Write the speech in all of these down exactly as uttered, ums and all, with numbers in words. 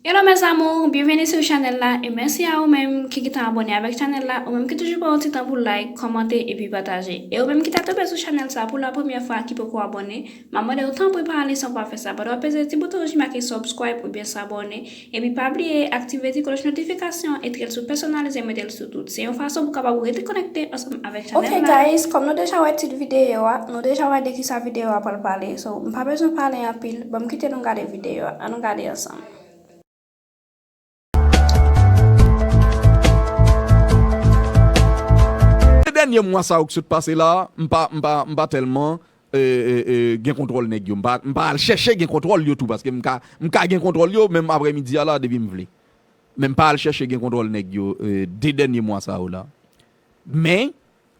Hello mes amours, byenveni sou chanèl la e mèsi a ou menm ki gentan abòne avèk chanèl la, ou menm ki toujou pran yon ti tan pou like, kòmante epi pataje. E ou menm ki ta tonbe sou chanèl sa pou la premyè fwa ki poko abòne, m ap mande w tanpri pa ale san w pa fè sa pandan w peze ti bouton wouj ki make subscribe oubyen s'abonner. Epi pa bliye aktive ti klòch notifikasyon, etre l sou pèsonalize, mete l sou tout. Se yon fason pou w kapab rete konekte ansanm avèk chanèl la. Ok guys, kòm nou deja wè tit videyo a, nou deja wè de kisa videyo a pral pale. So, m pa bezwen pale anpil, ban m kite nou gade videyo a. Ann nou gade ansanm. Dènye mwa sa yo k sot pase la, m pa, m pa, m pa tèlman e, e, e, gen kontwòl nèg yo. M pa, m pa al chèche gen kontwòl yo tou, paske m ka, m ka gen kontwòl yo, menm aprèmidi a la, depi m vle. Men m pa al chèche gen kontwòl nèg yo, e, de dènye mwa sa yo la. Men,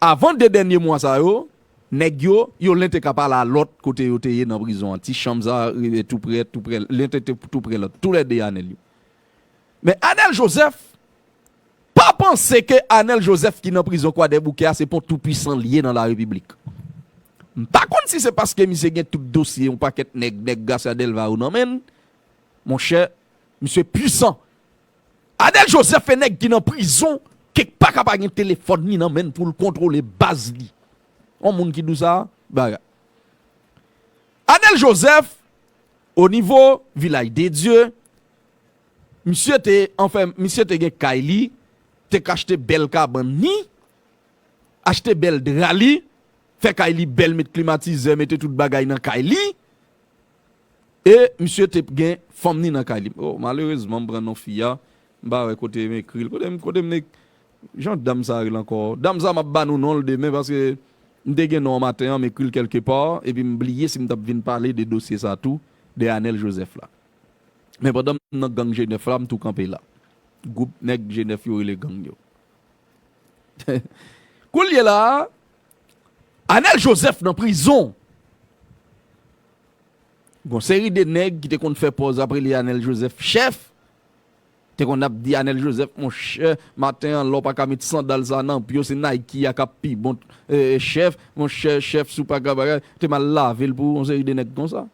avan de dènye mwa sa yo, nèg yo, yo len te ka pale a lòt kote yo te ye nan prizon an. Ti chanm sa, e, tou prè, tou prè, len te, te tou prè lòt. Toulè de Anèl yo. Men Anèl Joseph, pa panse ke Anèl Joseph ki nan prizon Kwadèboukè a, se pon toupwisan li ye nan larepiblik. M pa konn si se paske misye gen tout dosye yon pakèt nèg, nèg Garcia Delva yo nan men l. Monchè, misye pwisan. Anèl Joseph e nèg ki nan prizon, kèk pa ka pa gen telefòn li nan men l pou l kontwole baz li. On moun ki di w sa, bagay. Anèl Joseph, o nivo Vilaj de Dye, misye te, anfen, misye te gen kay li, te ka achte bèl kabann li, achte bèl dra li, fè kay li bèl, met klimatizè, mete tout bagay nan kay li. E misye te gen fanm ni nan kay li. Oh, malerezman, m pran non fi a, m pa wè kote m ekri l. Kote m, kote m ek-, jan dam sa rele ankò? Dam sa, m ap ba nou non l demen, paske m te gen non an maten an, m ekri l kèlke pa, epi m bliye si m t ap vin pale de dosye sa tou, de Anèl Joseph la. Men pandan m nan gang G nèf la, m tou kanpe la. Gwoup nèg G nèf yo rele gang yo. Koulye la a, Anèl Joseph nan prizon. Gon seri de nèg ki te konn fè pòz ap rele Anèl Joseph chèf. Te konn ap di Anèl Joseph, monchè, maten an, lè w pa ka met sandal sa nan pye w, se Nike a k ap pi bon, e, chèf, monchè, chèf, si w pa ka bagay, te m al lave l pou ou, yon seri de nèg konsa.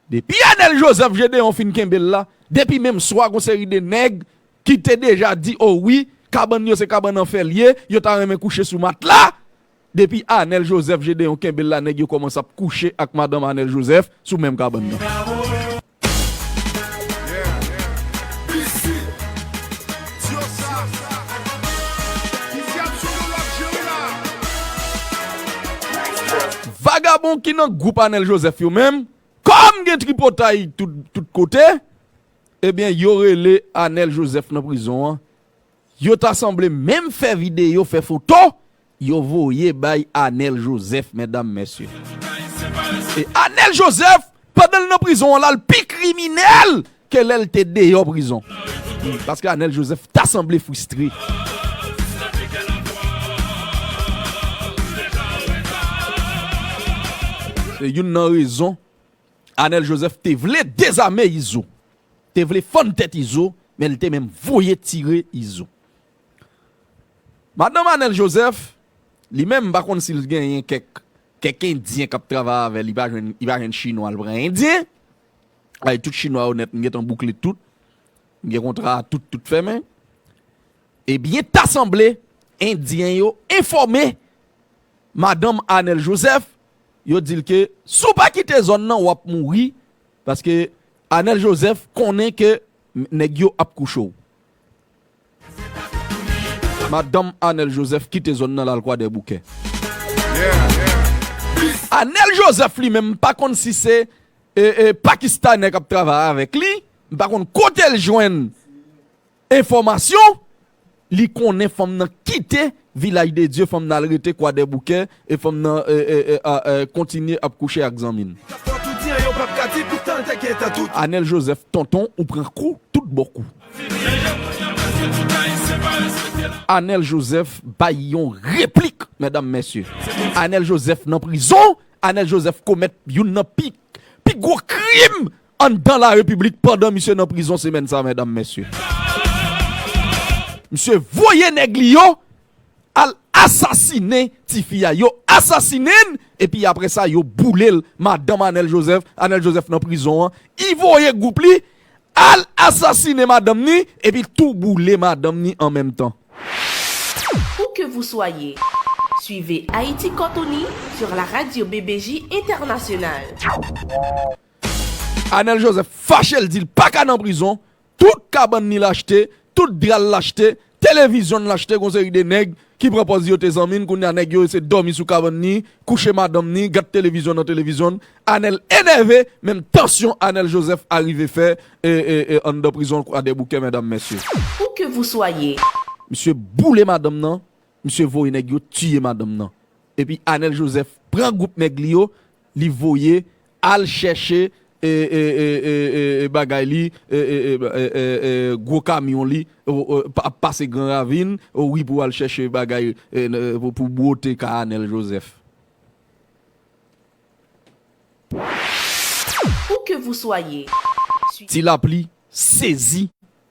Depi Anèl Joseph Gédéon fin kenbe l la, depi menm swa gon seri de nèg ki te deja di, o wi, kabann yo se kabann an fè l ye, yo ta renmen kouche sou matla. Depi Anèl Joseph Gédéon kenbe l la, nèg yo kòmanse ap kouche ak madanm Anèl Joseph sou menm kabann nan. Vagabon ki nan gwoup Anèl Joseph yo menm, kòm gen tripotay tout, tout kote, ebyen, yo rele Anèl Joseph nan prizon an. Yo ta sanble menm fè videyo, fè foto, yo voye bay Anèl Joseph, medam, mesye. E Anèl Joseph, pandan l nan prizon an la, l pi kriminèl ke lè l te deyò prizon. Paske Anèl Joseph ta sanble fristre. Se youn nan rezon Anèl Joseph te vle dezame Izo. Te vle fann tèt Izo, men l te menm voye tire Izo. Madanm Anèl Joseph, li menm, m pa konn si l genyen kèk, kèk endyen k ap travay avè l, li pa jwenn, li pa jwenn chinwa, l pran endyen. Ay, tout chinwa yo nèt, m gentan boukle tout. M gen kontra a tout, tout fèmen. Ebyen, ta sanble endyen yo enfòme madanm Anèl Joseph, yo di l ke si w pa kite zòn nan, w ap mouri, paske Anèl Joseph konnen ke nèg yo ap kouche w. Madanm Anèl Joseph kite zòn nan, l al Kwadèboukè. Anèl Joseph li menm, m pa konn si se, e, e, Pakistanè k ap travay avèk li, m pa konn kote l jwenn enfòmasyon, li konnen fanm nan kite Vilaj de Dye, fanm nan al rete Kwadèboukè, e fanm nan, e, e, e, a, e, kontinye ap kouche ak zanmi l. Anèl Joseph, tonton, ou pran kou, tout bò kou. Anèl Joseph bay yon replik, medam, mesye. Anèl Joseph nan prizon, Anèl Joseph komèt youn nan pi, pi gwo krim anndan larepiblik pandan misye nan prizon semèn sa, medam, mesye. Misye voye nèg li yo al asasinen tifi a. Yo asasinen l, epi apre sa, yo boule l. Madanm Anèl Joseph, Anèl Joseph nan prizon an, li voye gwoup li, al asasinen madanm ni, epi tou boule madanm ni an menm tan. Où que vous soyez, suivez Haïti Cortoni sur la radio B B J Internationale. Anèl Jozèf fache, l di l pa ka nan prizon. Tout kabann ni l achte, tout dra l achte, televizyon l achte, gon seri de nèg ki pran pòz yo te zanmi n, kounye a nèg yo se dòmi sou kabann ni, kouche madanm ni, gad televizyon nan televizyon. Anèl enève, menm tansyon Anèl Jozèf arive fè, e, e, e, anndan prizon Kwadèboukè, medam, mesye. Où que vous soyez. Misye boule madanm nan, misye voye nèg yo tiye madanm nan. Epi Anèl Jozèf pran gwoup nèg li yo, li voye al chèche, e, e, e, e, e, e, bagay li, e, e, e, e, e, e, gwo kamyon li, o, o, pa, ap pase Gran Ravin, o wi, pou al chèche bagay, e, n-, pou, pou bwote ka Anèl Jozèf. Où que vous soyez. Ti Lapli sezi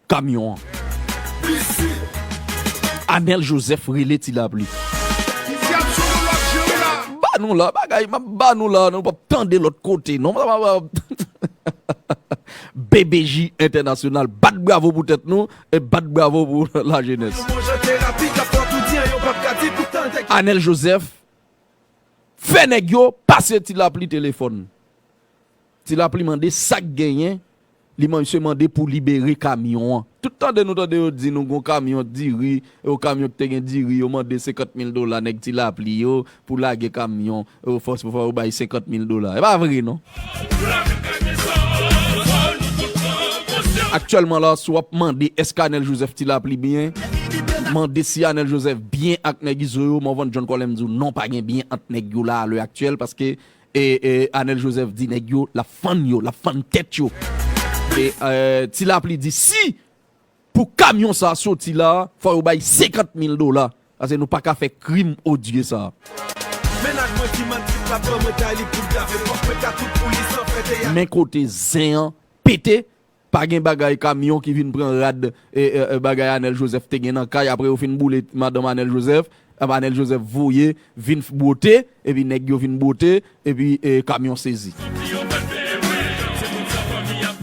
kamyon an. Anèl Jozèf rele Ti Lapli. Ba nou la, bagay, m ap ba nou la, nou p ap tande lòt kote, non. B B J Entènasyonal, bat bravo pou tèt nou, e bat bravo pou lajenès. Anèl Jozèf fè nèg yo pase Ti Lapli telefòn. Ti Lapli mande sa k genyen, li man-, misye mande pou libere kamyon an. Tout tande nou tande yo di nou gon kamyon diri, yo kamyon ki te gen diri, yo mande senkant mil dola nèg Ti Lapli yo pou lage kamyon, yo fòs pou fò yo bay senkant mil dola. E pa vre non. Aktyèlman la, si w ap mande èske Anèl Jozèf Ti Lapli byen, mande si Anèl Jozèf byen ak nèg Izo yo, Morvan John Colem di w non, pa gen byen ant nèg yo la a lè aktyèl, paske e, e, Anèl Jozèf di nèg yo, l ap fann yo, l ap fann tèt yo. E, e, Ti Lapli di, si pou kamyon sa a soti la, fò yo bay senkant mil dola. Paske nou pa ka fè krim odye sa a. Mennaj mwen ki manti, pa pran mwen kay li pou l gave, fòk mwen ka tout pou li san fè teyat. Men kote zen an pete, pa gen bagay kamyon ki vin pran rad, e, e, e, bagay Anèl Jozèf te gen nan kay, apre yo fin boule madanm Anèl Jozèf, ap Anèl Jozèf voye, vin f-, bwote, epi nèg yo vin bwote, epi, e, kamyon sezi.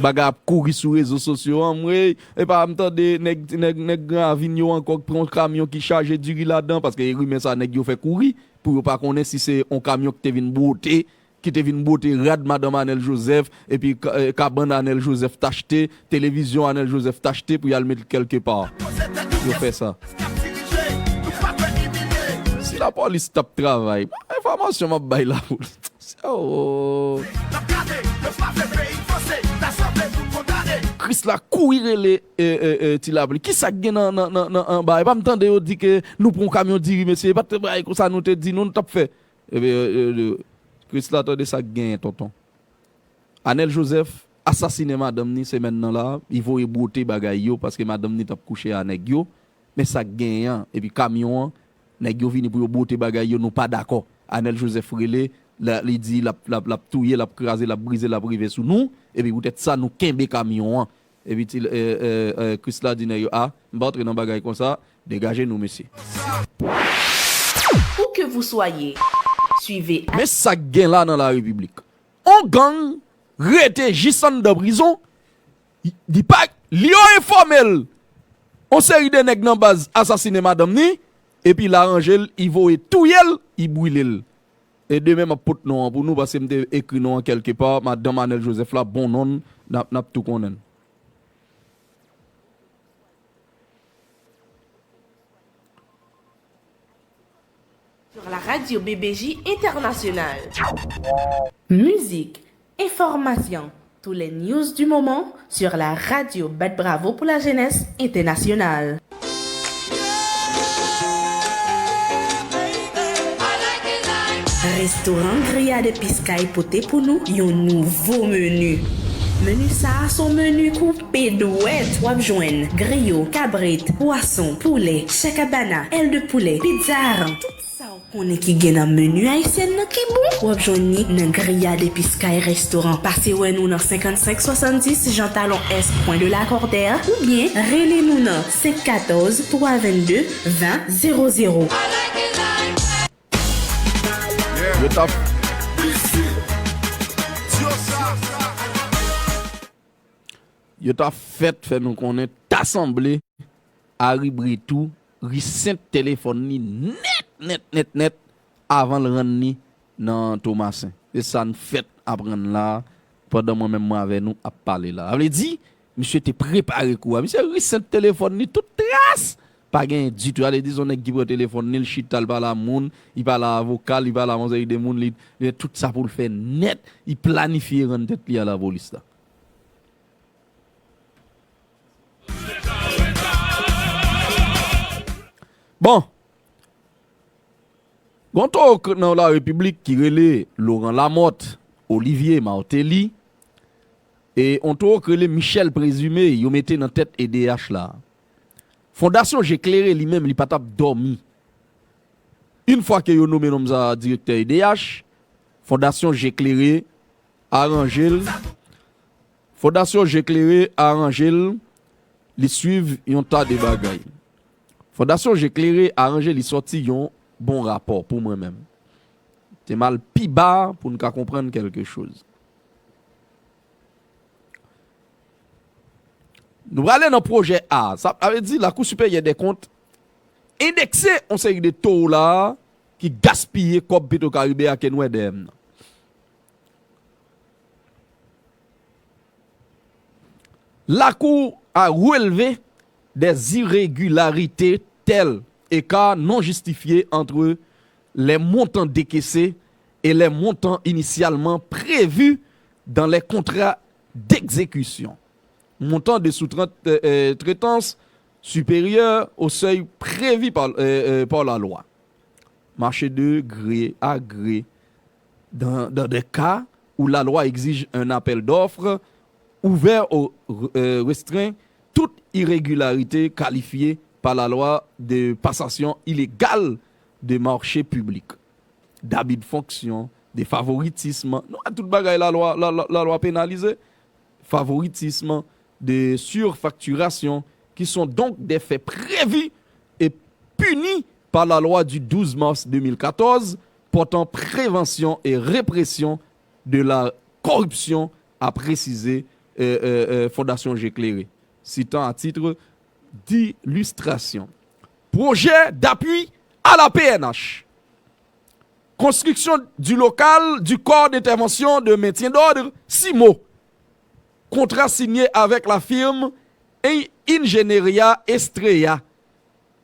Bagay ap kouri sou rezo sosyo, anmwey, epa m tande nèg, nèg, nèg Gran Ravin yo ankò pran yon kamyon ki chaje diri ladan, paske e rimè sa nèg yo fè kouri, pou yo pa konnen si se yon kamyon ki te vin bwote, ki te vin bwote rad madanm Anèl Jozèf, epi ka-, e, kabann Anèl Jozèf t achte, televizyon Anèl Jozèf t achte pou y al met l kèlkepa. Yo fè sa. Si lapolis t ap travay, enfòmasyon m ap bay la pou, oh. Krisla kouri rele, e, e, e, Ti Lapli. Kisa k gen nan, nan, nan, nan, anba? Epa m tande yo di ke nou pran yon kamyon diri, mesye. E pa t bagay konsa nou te di nou, nou t ap fè. Epi, e, e, e, Krisla tande sa k genyen, tonton. Anèl Jozèf asasinen madanm ni semèn nan la, li voye bwote bagay yo paske madanm ni t ap kouche a nèg yo. Men sa k genyen an, epi kamyon an, nèg yo vini pou yo bwote bagay yo, nou pa dakò. Anèl Jozèf rele, la, li di l ap, l ap, l ap touye, l ap kraze, l ap brize, l ap rive sou nou, epi poutèt sa nou kenbe kamyon an. Epi ti, e, e, e, Krisla di nèg yo, a, m pa antre nan bagay konsa, degaje nou, mesye. Où que vous soyez, suivez. Men sa k gen la nan la repiblik. On gang rete jis anndan prizon, li pa, li yo enfòme l. On seri de nèg nan baz asasinen madanm ni, epi l aranje l, li voye touye l, li brile l. E demen m ap pot non an pou nou, paske m te ekri non an kèlkepa, madanm Anèl Jozèf la, bon non n, n ap, n ap tou konnen l. Sur la radio B B J Internationale. Musique, information, tous les news du moment sur la radio Bat Bravo pour la Jeunesse Internationale. Restoran Grillade Epis Kay pote pou nou yon nouvo meni. Meni sa a se yon meni koupe dwèt. W ap jwenn griyo, kabrit, pwason, poulè, chakabana, èl de poulè, pizza, tout sa w konnen ki gen nan meni ayisyèn nan ki bon, w ap jwenn li nan Grillade Epis Kay Restoran. Pase wè nou nan senkannsenk swasanndis Jean Talon Est, Coin de Lacordaire, oubyen rele nou nan senk katòz, twa vennde, ven, zewo zewo. Yo t ap, yo ta fèt fè nou konnen ta sanble Ari Britou resent telefòn li nèt, nèt, nèt, nèt, avan l rann li nan Tomasen. Se sa n fèt aprann la, pandan mwen menm mwen avè nou ap pale la. Sa vle di, misye te prepare kou a. Misye resent telefòn li, tout tras pa genyen ditou. Sa vle di, se yon nèg ki pran telefòn li, l chita, l pale a moun, li pale a avoka l, li pale a yon seri de moun, li, li tout sa pou l fè nèt, li planifye rann tèt li a lapolis la. Bon. Gon towo k-, nan larepiblik ki rele Laurent Lamothe, Olivier Martelly, e yon towo k rele Michel Présumé, yo mete nan tèt E D H la. Fondasyon Je Klere li menm, li pa t ap dòmi. Yon fwa ke yo nonmen nonm sa a direktè E D H, Fondasyon Je Klere aranje l. Fondasyon Je Klere aranje l, li swiv yon ta de bagay. Fondasyon Je Klere aranje li sòti yon bon rapò pou mwen menm. Te m al pi ba pou n ka konprann kèlke choz. Nou prale nan pwojè A. Sa, sa vle di Lakou Siperyè dè Kont endekse yon seri de towo la ki gaspiye kòb Petro Caribe a ke nou wè dèyè m nan. La Cour a relevé des irrégularités telles écart non justifié entre les montants décaissés et les montants initialement prévus dans les contrats d'exécution. Montant de sous-traitance supérieur au seuil prévu par, euh, euh, par la loi. Marché de gré à gré dans, dans des cas où la loi exige un appel d'offres ouvert ou euh, restreint toute irrégularité qualifiée par la loi de passation illégale de marché public, d'abus de fonction, de favoritisme. Nou wè tout bagay lalwa, la, la, lalwa penalize. Favoritisme, de surfacturation, qui sont donc des faits prévus et punis par la loi du douze mars deux mille quatorze portant prévention et répression de la corruption, a précisé euh, euh, euh, Fondation J'ai Clairé, citant à titre d'illustration. Projet d'appui à la P N H. Construction du local du corps d'intervention de maintien d'ordre, CIMO. Contrat signé avec la firme In- Ingeniería Estrella,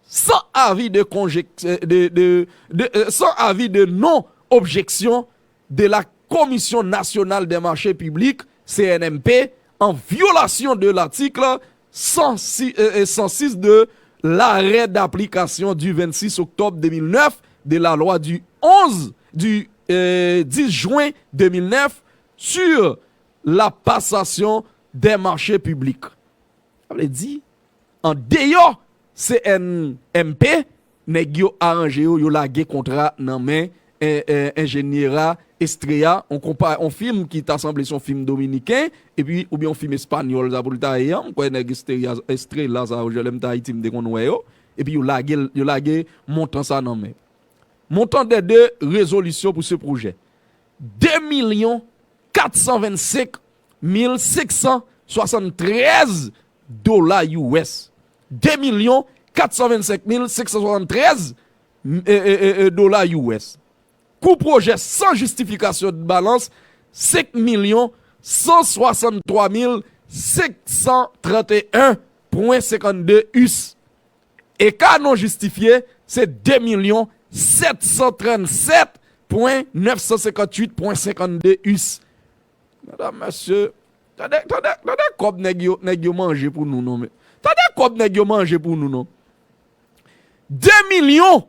sans avis de, conjec- euh, de, de, de, euh, sans avis de non-objection de la Commission nationale des marchés publics, C N M P, en violation de l'article cent six, euh, euh, cent six de l'arrêt d'application du vingt-six octobre deux mille neuf, de la loi du onze, du euh, dix juin deux mille neuf sur la passation des marchés publics. Sa vle di, andeyò C N M P, nèg yo aranje yo, yo lage kontra nan men en- en- Enjeniera Estrella, on konpa, on fim ki ta sanble se yon fim dominiken, epi oubyen yon fim espanyòl sa pou l ta ye an. M kwè nèg Estrella, Estrella sa yo, lè m t Ayiti, m te konn wè yo. Epi yo lage, yo lage montan sa nan men. Montant des deux résolutions pour ce projet, deux millions quatre cent vingt-cinq mille cinq cent soixante-treize dola U S. Deux millions quatre cent vingt-cinq mille cinq cent soixante-treize dola U S. Kou pwojè san jistifikasyon de balans, cinq millions cent soixante-trois mille cinq cent trente et un point cinquante-deux U S. Eka non jistifye, se deux millions sept cent trente-sept point neuf cent cinquante-huit point cinquante-deux U S. Medam, mesye, tande, tande, tande kòb nèg yo, nèg yo manje pou nou non, men. Tande kòb nèg yo manje pou nou non. Deux millions!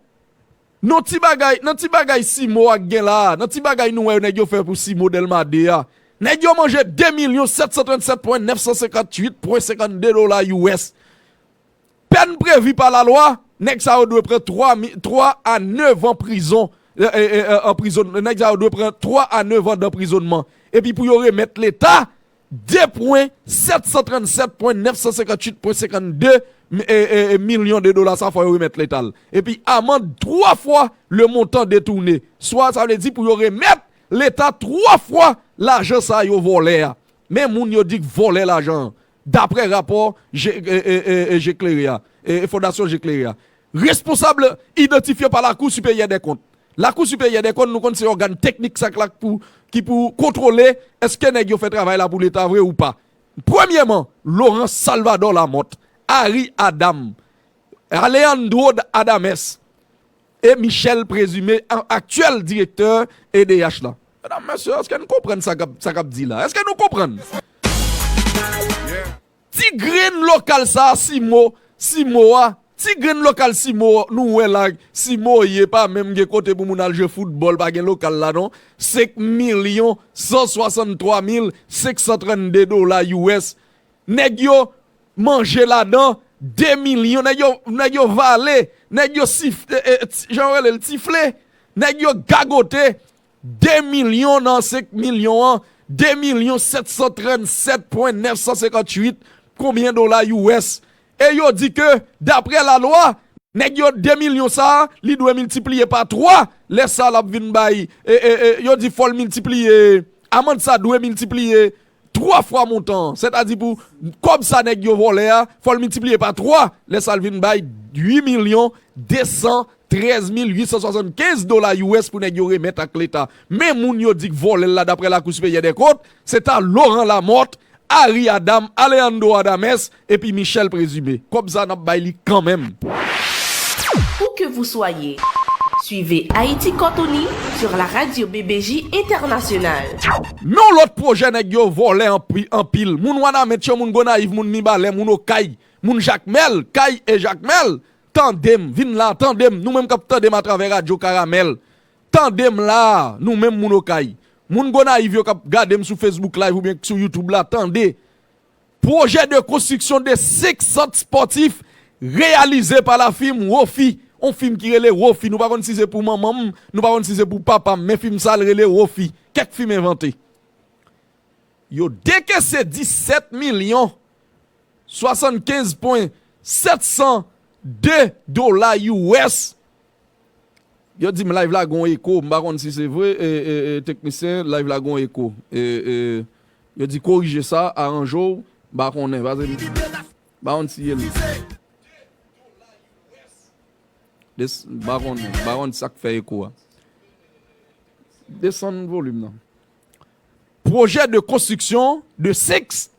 Non ti bagay, nan ti bagay CIMO a k gen la, nan ti bagay nou wè nèg yo fè pou CIMO Dèlma de a. Nèg yo manje deux millions sept cent trente-sept point neuf cent cinquante-huit point cinquante-deux dola U S. Pèn previ pa lalwa, nèg sa yo dwe pran twa mi- twa a nèf an prizon. Anprizon, nèg sa yo dwe pran twa a nèf an danprizonnman. Epi pou yo remèt Leta deux point sept cent trente-sept point neuf cent cinquante-huit point cinquante-deux milyon de dola sa fò yo remèt Leta l. Epi amann twa fwa le montant détourné. Swa sa vle di pou yo remèt Leta twa fwa lajan sa yo vòlè a. Men moun yo di k vòlè lajan an. Daprè rapò Je klere a, Fondasyon Je klere a. Responsab idantifye pa Lakou Siperyè dè Kont. Lakou Siperyè dè Kont, nou konn se ògàn teknik sa k la ki pou kontwole èske nèg yo fè travay la pou Leta vre ou pa. Premyèman, Laurent Salvador Lamothe, Harry Adam, Alejandro Adames e Michel Présumé, aktyèl direktè E D H la. Medam, mesye, èske n konprann sa k ap di la? Èske nou konprann? Ti grenn lokal sa a, Simo, Simo a, ti grenn lokal Simo nou wè la, Simo ye, pa menm gen kote pou moun al jwe foutbòl, pa gen lokal la non. Senk milyon san swasanntwa mil senk san trannde dola U S. Nèg yo manje ladan de milyon, nèg yo, nèg yo vale, nèg yo sif, e, e, ti- jan yo rele l, tifle, nèg yo gagote de milyon nan senk milyon an, de milyon sèt san trannsèt pwen nèf san senkantuit konbyen dola U S. E yo di ke, daprè lalwa, nèg yo de milyon sa a, li dwe miltipliye pa twa, lè sa l ap vin bay, e, e, e, yo di fò l miltipliye, amann sa dwe miltipliye twa fwa montan an. Sètadi pou kòb sa nèg yo vòlè a, fò l miltipliye pa twa, lè sa l vin bay uit milyon de san trèz mil uit san swasannkenz dola U S pou nèg yo remèt ak Leta. Men moun yo di k vòlè l la, daprè Lakou Siperyè dè Kont, se ta Laurent Lamothe, Harry Adam, Alejandro Adames, epi Michel Présumé. Kòb sa n ap bay li kanmenm. Où que vous soyez, suivez Haïti Quand on lit sur la radio B B J Internationale. Men yon lòt pwojè nèg yo vòlè anpi- anpil. Moun Wanament yo, moun Gonayiv, moun Mibalè, moun Okay, moun Jakmèl, Kay e Jakmèl, tande m, vin la, tande m, nou menm k ap tande m atravè radyo Karamèl, tande m la, nou menm moun Okay, moun Gonayiv yo k ap gade m sou Facebook Live oubyen sou YouTube la, tande. Projet de construction de senk sant spòtif réalisé par la firme Wofi. On fim ki rele Wofi. Nou pa konn si se pou manman m, nou pa konn si se pou papa m, men fim sa l rele Wofi. Kèk fim envante. Yo dekese disèt milyon swasannkenz pwen sèt san de dola U S. Yo di m live la gon eko, m pa konn si se vre, e, e, e, teknisyen, live la gon eko. E, e, yo di korije sa, aranje w, m pa konnen, pa se m pa konn si ye l. Des, m pa konnen, m pa konn sa k fè eko a. Desann volim nan. Projet de construction de six,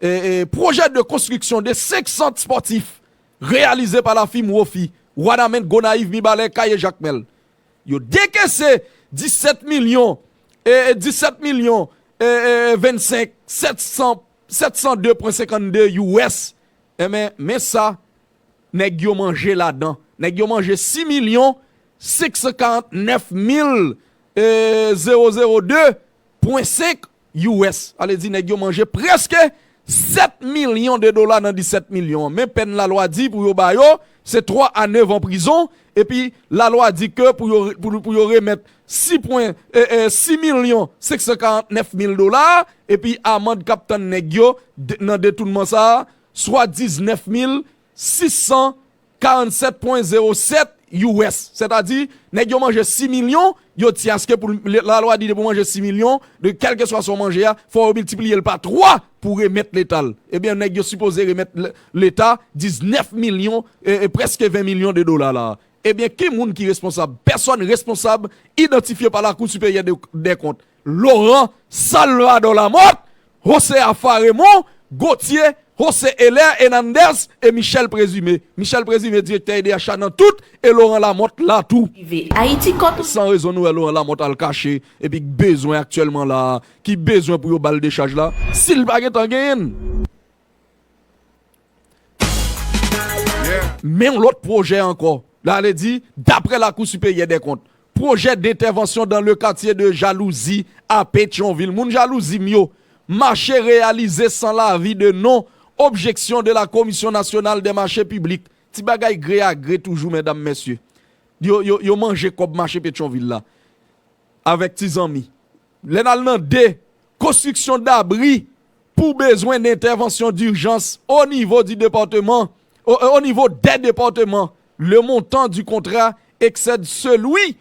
eh, eh, projet de construction de cinq centres sportifs réalisé par la firme Wofi, Wanament, Gonayiv, Mibalè, Kay e Jakmèl. Yo dekese disèt milyon, eh, eh, disèt milyon, eh, eh, vennsenk, sèt san, sèt san de pwen senkannde U S. Enben, men sa, nèg yo manje ladan. Nèg yo manje sis milyon senk san karant nèf mil, eh, zewo zewo de pwen senk U S. Sa vle di nèg yo manje prèske sèt milyon de dola nan disèt milyon an. Men pèn lalwa di pou yo ba yo, se twa a nèf an prizon, epi lalwa di ke pou yo, pou, pou yo remèt sis pwen, eh, eh, sis milyon senk san karant nèf mil dola, epi amann k ap tann nèg yo de- nan detounman sa a, swa diznèf mil sis san karannsèt pwen zewo sèt U S. Sètadi, nèg yo manje sis milyon, yo di aske pou l- lalwa di depi w manje sis milyon, de kèlkeswa sa w manje a, fò yo miltipliye l pa twa pou remèt Leta l. Ebyen, nèg yo sipoze remèt l- Leta diznèf milyon, e, e prèske ven milyon de dola la. Ebyen, ki moun ki responsab? Pèsòn responsab idantifye pa Lakou Siperyè de- dè Kont. Laurent Salvador Lamothe, José Afa Raymond, Gauthier, José Heller Hernandez e Michel Présumé. Michel Présumé, direktè E D H la nan tout, e Laurent Lamothe la tou. Rive Ayiti kòt ou. San rezon nou wè Laurent Lamothe al kache epi k bezwen aktyèlman la, ki bezwen pou yo ba l dechaj la, si l pa gentan genyen l. Men yon lòt pwojè ankò. La vle di, daprè Lakou Siperyè dè Kont, projet d'intervention dans le quartier de Jalousie à Pétion-Ville. Moun Jalouzi m yo, marché réalisé sans l'avis de non-objection de la Commission nationale des marchés publics. Ti bagay gre a gre toujou, medam, mesye. Yo, yo, yo manje kòb mache Petyonvil la. Avèk ti zanmi. Lè n al nan de, construction d'abris pour besoin d'intervention d'urgence au niveau du département, au, au niveau des départements. Le montant du contrat excède celui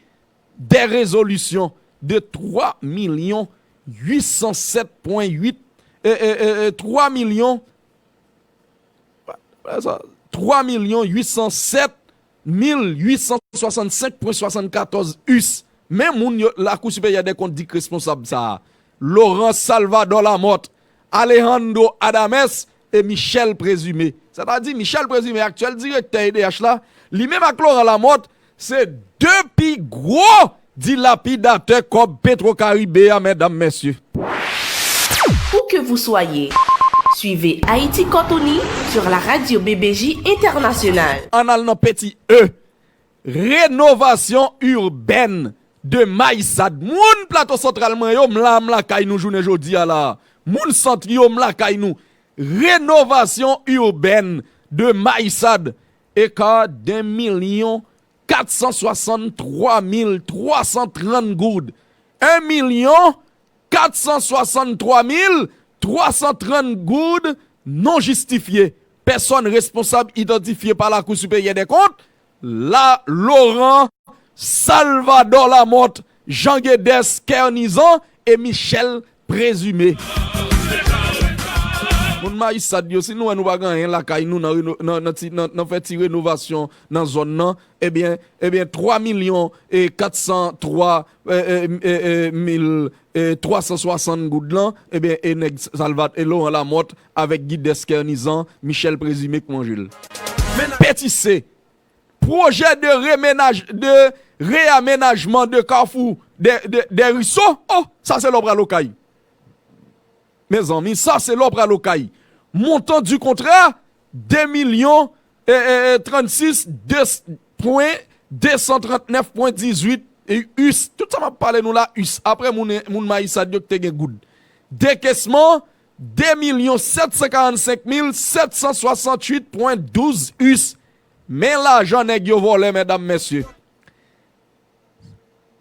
des résolutions de trois millions huit cent sept point huit, euh, euh, euh, euh, trois millions Sa, twa milyon uit san sèt mil uit san swasannsenk pwen swasannkatòz us. Men moun yo, Lakou Siperyè dè Kont di k responsab sa a. Laurent Salvador Lamothe, Alejandro Adames e Michel Présumé. Sètadi, Michel Présumé, aktyèl direktè E D H la, li menm ak Laurent Lamothe, se de pi gwo dilapidatè kòb Petro Caribe a, medam, mesye. Où que vous soyez, suivez Haïti Cortoni sur la radio B B J Internationale. Ann al nan peti E. Renovasyon irbèn de Mayisad. Moun Plato Santral mwen yo, m la, m lakay nou jounen jodi a la. Moun Sant yo, m lakay nou. Renovasyon irbèn de Mayisad. Écart d'un million quatre cent soixante-trois mille trois cent trente goud. Un million quatre cent soixante-trois mille trois cent trente goud non jistifye. Pèsòn responsab idantifye pa Lakou Siperyè dè Kont, la Laurent Salvador Lamothe, Jean Guedes Kernizan e Michel Présumé. Moun Mayisad yo, si nou wè nou pa gen anyen lakay nou nan, reno- nan, nan, ti- nan, nan fè ti renovasyon nan zòn nan, ebyen, ebyen, twa milyon e kat san twa, e, e, e, e, mil, e, twa san swasant goud lan, ebyen, e nèg Salvat-, e Laurent Lamothe avèk Guedes Kernizan, Michel Présumé k manje l. Peti C, projet de reménage, de réaménagement de carrefour des, des, des Ruisseaux. Oh, sa se lè w pral Okay. Mezanmi, sa se lè w pral Okay. Montant du contrat, de milyon, e, e, e, trannsis, de pwen, de san trannèf pwen dizuit, e, us. Tout sa m ap pale nou la, us. Apre moun, moun Mayisad yo ki te gen goud. Décaissement, de milyon sèt san karannsenk mil sèt san swasanntuit pwen douz us. Men lajan nèg yo vòlè, medam, mesye.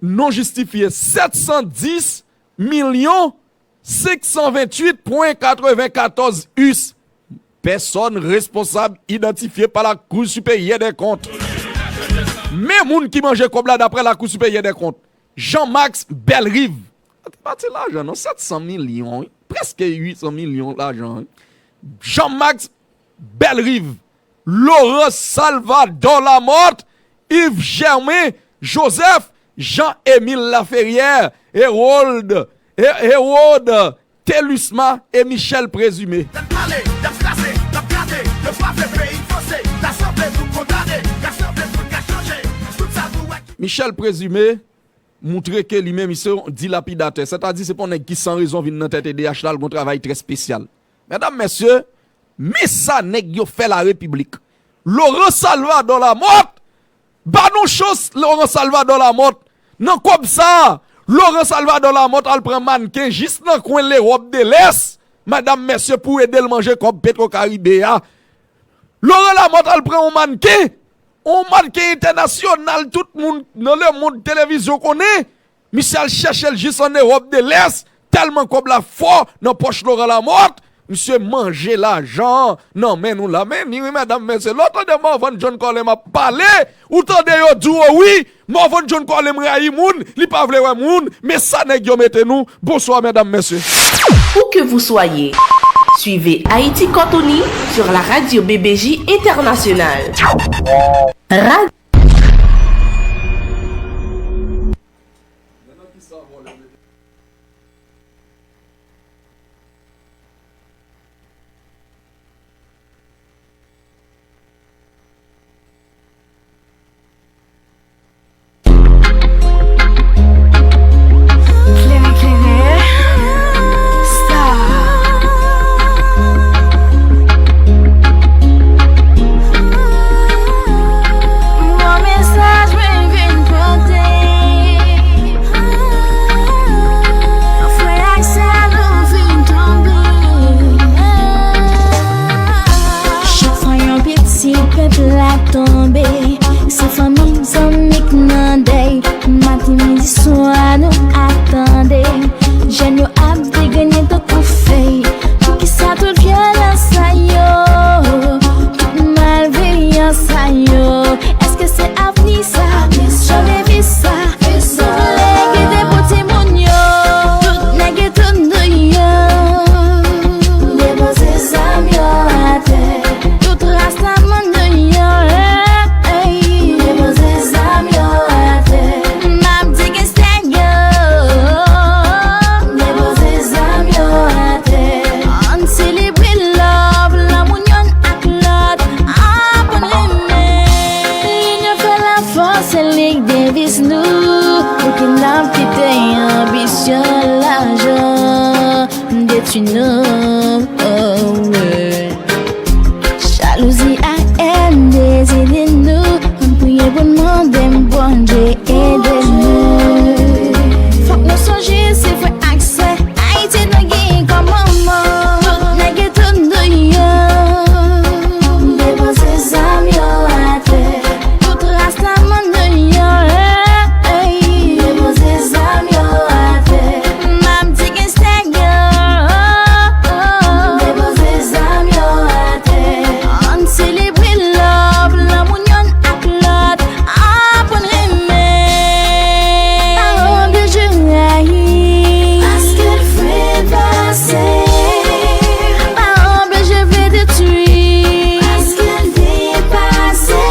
Non jistifye, sèt san dis milyon senk san venntuit pwen katrevenkatòz us. Pèsòn responsab idantifye pa Lakou Siperyè dè Kont. Men moun ki manje kòb la daprè Lakou Siperyè dè Kont. Jean Max Bellerive. Ti pa ti lajan non, sèt san milyon, wi. Prèske uit san milyon lajan, wi. Jean Max Bellerive, Laurent Salvador Lamothe, Yves Germain Joseph, Jean Émile Laferrière, Hérold, Hé- Hérode Thélusma e Michel Présumé. Michel Présumé moutre ke li menm se yon dilapidatè, sètadi se pa yon nèg ki san rezon vin nan tèt E D H la, l gon travay trè espesyal. Medam, mesye, men sa nèg yo fè larepiblik. Laurent Salvador Lamothe, ba nou chans Laurent Salvador Lamothe. Nan kòb sa a, Laurent Salvador Lamothe al pran mannken jis nan kwen Lewòp de Lès, medam, mesye, pou ede l manje kòb Petro Caribe a. Laurent Lamothe al pran yon mannken, yon mannken entènasyonal, tout moun nan lemonn televizyon konnen. Misye al chèche l jis an Ewòp de Lès, tèlman kòb la fò nan pòch Laurent Lamothe, misye manje lajan an nan men nou la. Men ni wi, medam, mesye, lè w tande Morvan John Colem ap pale, ou tande yo di w wi, Morvan John Colem rayi moun, li pa vle wè moun, men sa nèg yo mete nou. Bonswa, medam, mesye. Où que vous soyez, suivez Haïti Cortoni sur la radio B B J Internationale. Ra- Chak fwa yon pitit pèp la tonbe, se fanmi, zanmi k nan dèy. Maten, midi, swa, nou ap tande jèn yo ap degrennen tankou fèy. Poukisa tout vyolans sa yo, tout malveyans sa yo? Èske se avni sa? Chanje vi sa? Tout lè ki te pou timoun yo, tout nèg ki tout deyò, depoze zam yo atè. Tout ras Ti nou, oh, oh. Jalouzi ak èn dezide nou. Ann priye pou n mande Bondye ede nou. Fòk nou sonje se frè ak sè Ayiti nou gen kòm manman. Tout nèg e tout deyò. Depoze zam yo atè. Tout rastaman deyò. Depoze zam yo atè. M ap di gangsta yo. Depoze zam yo atè. Ann selebre love, lanmou yonn ak lòt. Aprann renmen. Pa anpeche rayi. Paske l vle pase. Pa anpeche vle detwi. Paske l depase.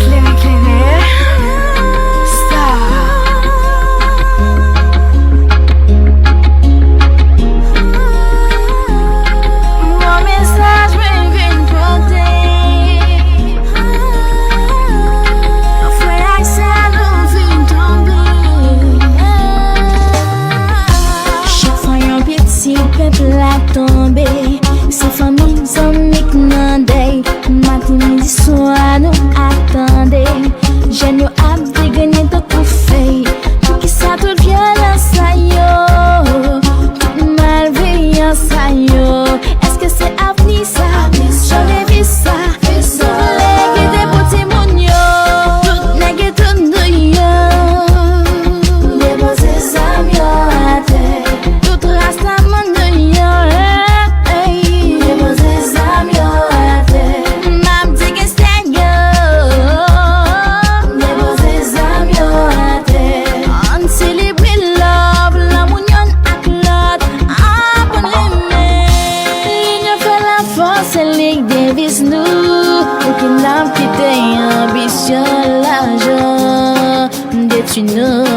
Klere, klere, star. M gon mesaj mwen vin pote. Frè ak sè nou fin tonbe. Chak fwa yon piti pèp la tonbe, se fanmi, zanmi k nan dèy. Maten, midi, swa, nou ap tande jèn yo ap degrennen tankou fèy. Poukisa tout vyolans sa yo? Tout malveyans sa yo? Èske se avni sa? Jan de vi sa? Tout lè ki te pou timoun yo. Tout nèg e tout deyò. Depoze zam yo atè. Tout rastaman deyò. Depoze zam yo atè. M ap di gangsta yo. Depoze zam yo atè. Ann selebre love, lanmou yonn ak lòt. Aprann renmen. Linyon fè lafòs, se li k deviz nou. Pou ki n ap kite anbisyon lajan detwi nou.